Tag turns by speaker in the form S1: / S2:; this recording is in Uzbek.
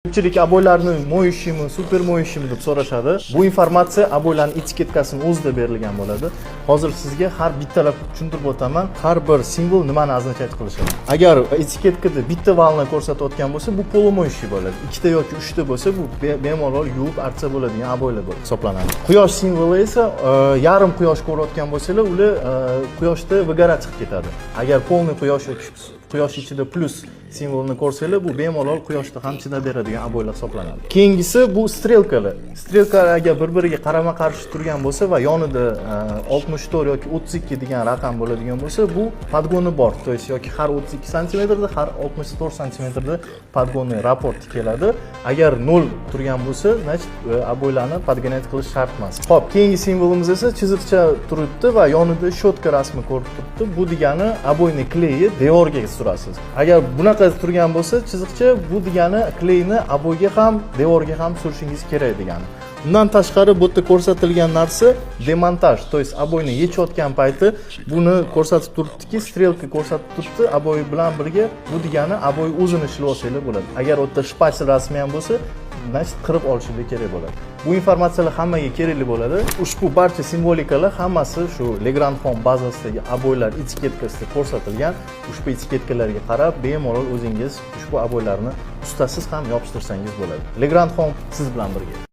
S1: Ko'pchilik oboylarni моющий mi, супер моющий mi deb so'rashadi. Bu informatsiya oboylarni etiketkasini o'zida berilgan bo'ladi. Hozir sizga har bittalab tushuntirib o'taman, har bir simvol nimani означать qilishini. Agar etiketkada bitta волна ko'rsatayotgan bo'lsa, bu полумоющий bo'ladi. Ikkita yoki uchta bo'lsa, bu bemalol yuvib artsa bo'ladigan oboylar bo'lib hisoblanadi. Quyosh simvoli esa yarim quyosh ko'rayotgan bo'lsanglar, ular quyoshda выгорать chiqib ketadi. Agar полный quyosh yoki quyosh ichida plyus simvolini ko'rsanglar, bu bemalol quyoshda ham chidab beradigan oboylar hisoblanadi. Keyingisi bu strelkalar. Strelkalar agar bir biriga qarama qarshi turgan bo'lsa va yonida 64 yoki 32 degan raqam bo'ladigan bo'lsa, bu подгон i bor, то есть yoki har 32 santimetrda, har 64 santimetrda подгонный раппорт keladi. Agar 0 turgan bo'lsa, значит, oboylarni подгонять qilish shart emas. Ho'p, keyingi simvolimiz esa chiziqcha turibdi va yonida щётка rasmi ko'rib turibdi. Bu degani обойный клей ni devorga surasiz. Agar bunaqa turgan bo'lsa chiziqcha, bu degani клей ni oboyga ham, devorga ham surishingiz kerak degani. Undan tashqari, bu yerda ko'rsatilgan narsa demontaj, то есть oboyni yechayotgan payti buni ko'rsatib turibdiki, strelka ko'rsatib turibdi oboy bilan birga. Bu degani oboy o'zini ishlab olsanglar bo'ladi. Agar u yerda шпатель rasmi ham bo'lsa, значит, qirib olishinglar kerak bo'ladi. Bu informatsiyalar hammaga kerakli bo'ladi. Ushbu barcha simvolikalar hammasi shu Legrand Home bazasidagi oboylar etiketkasida ko'rsatilgan. Ushbu etiketkalarga qarab bemalol o'zingiz ushbu oboylarni ustasiz ham yopishtirsangiz bo'ladi. Legrand Home siz bilan birga.